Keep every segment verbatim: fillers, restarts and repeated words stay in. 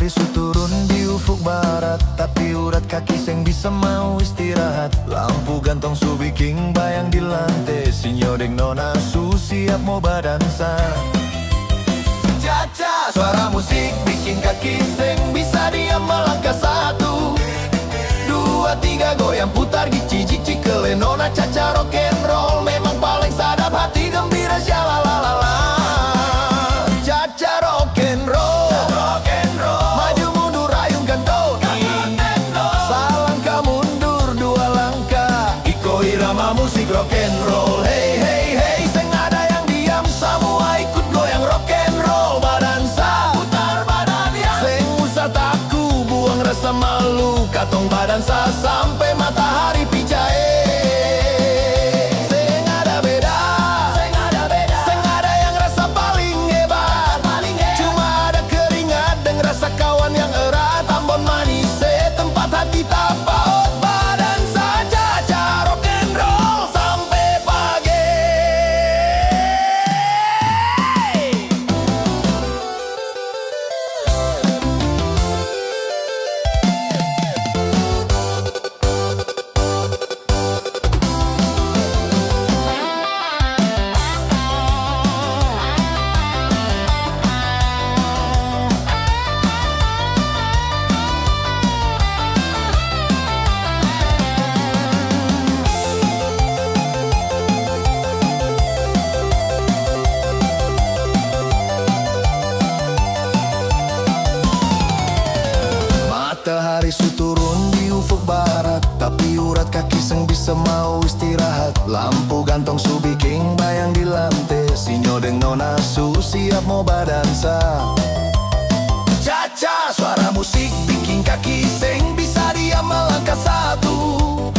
Hari su turun di ufuk barat, tapi urat kaki seng bisa mau istirahat. Lampu gantong su biking bayang di lante, sinyo deng nona su siap mo badansa. Caca, suara musik biking kaki seng bisa diam, melangkah satu, dua, tiga, goyang putar gici-gici, kele nona caca rock and roll, memang paling sadap hati gembira, sya la la la la. Caca rock and roll. Maju mundur ayunkan topi. Salangkah mundur dua langkah. Iko irama musik rock and roll. Hei, hei, hei, seng ada yang diam, samua ikut goyang rock and roll. Badansa, putar badan yang. Seng usah taku, buang rasa malu. Katong badansa sampe matahari pi cae. Seng ada beda, seng ada beda, seng ada yang rasa paling hebat. Paling hebat. Cuma ada keringat deng rasa kawan yang erat. Ambon Manis se tempat hati tapaot. Badansa caca rock and roll sampe pagi. Matahari su turun di ufuk barat, tapi urat kaki seng bisa mau istirahat. Lampu gantong su biking bayang di lante, sinyo deng nona su siap mo badansa. Caca, suara musik biking kaki seng bisa diam, melangkah satu,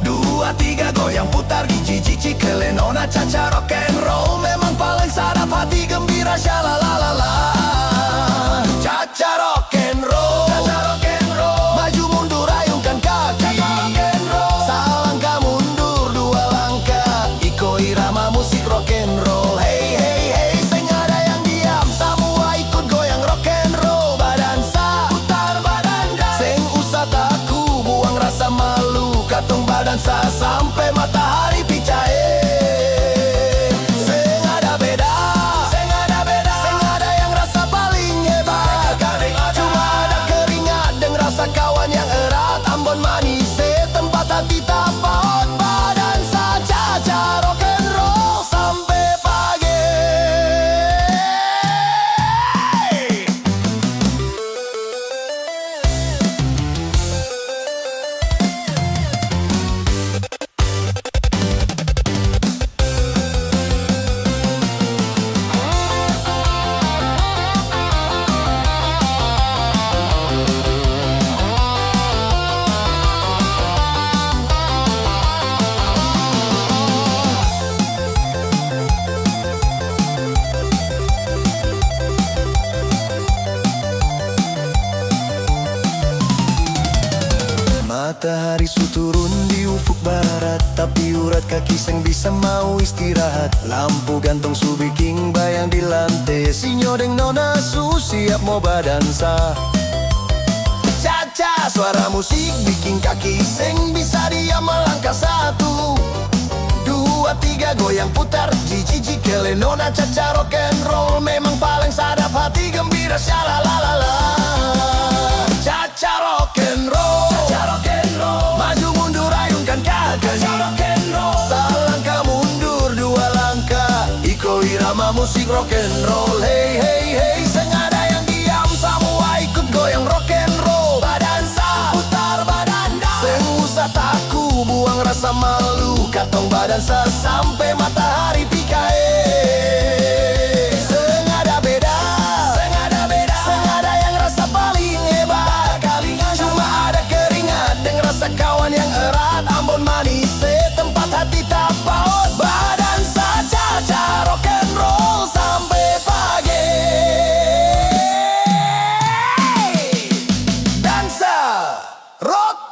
dua, tiga, goyang putar gici-gici, kele nona caca rock and roll, memang paling sadap hati gembira, sya la la la la. Caca rock and roll. Caca rock and roll. Maju mundur ayunkan kaki. Caca rock and roll. Salangkah mundur dua langkah. Iko irama musik rock and roll. Hei, hei, hei, seng ada yang diam. Samua ikut goyang rock and roll. Badansa, putar badan dan. Seng usah taku, buang rasa malu. Katong badansa sampe matahari pi cae. Seng ada beda, seng ada beda, seng ada yang rasa paling hebat. Cuma ada keringat deng rasa kawan yang erat. Ambon Manis se tempat hati tapaot. Badansa caca rock and roll sampe pagi. Matahari su turun di ufuk barat, tapi urat kaki seng bisa mau istirahat. Lampu gantong su biking bayang di lante, sinyo deng nona su siap mo badansa. Caca, suara musik biking kaki seng bisa diam, melangkah satu, dua, tiga, goyang putar, ji, ji, ji, kele nona caca rock and roll, memang paling sadap hati gembira, sya la la la la. Caca rock and roll. Caca rock and roll. Maju mundur ayunkan kaki. Caca rock and roll. Salangkah mundur dua langkah. Iko irama musik rock and roll. Hei, hei, hei, seng ada yang diam, samua ikut goyang rock and roll. Badansa, putar badan dan. Seng usah taku, buang rasa malu. Katong badansa sampe matahari pi kae. Seng ada beda, seng ada beda, seng ada yang rasa paling hebat. Cuma ada keringat deng rasa kawan yang erat. Ambon Manis se tempat hati tapaot. Badansa caca rock and roll sampe pagi. Dansa rock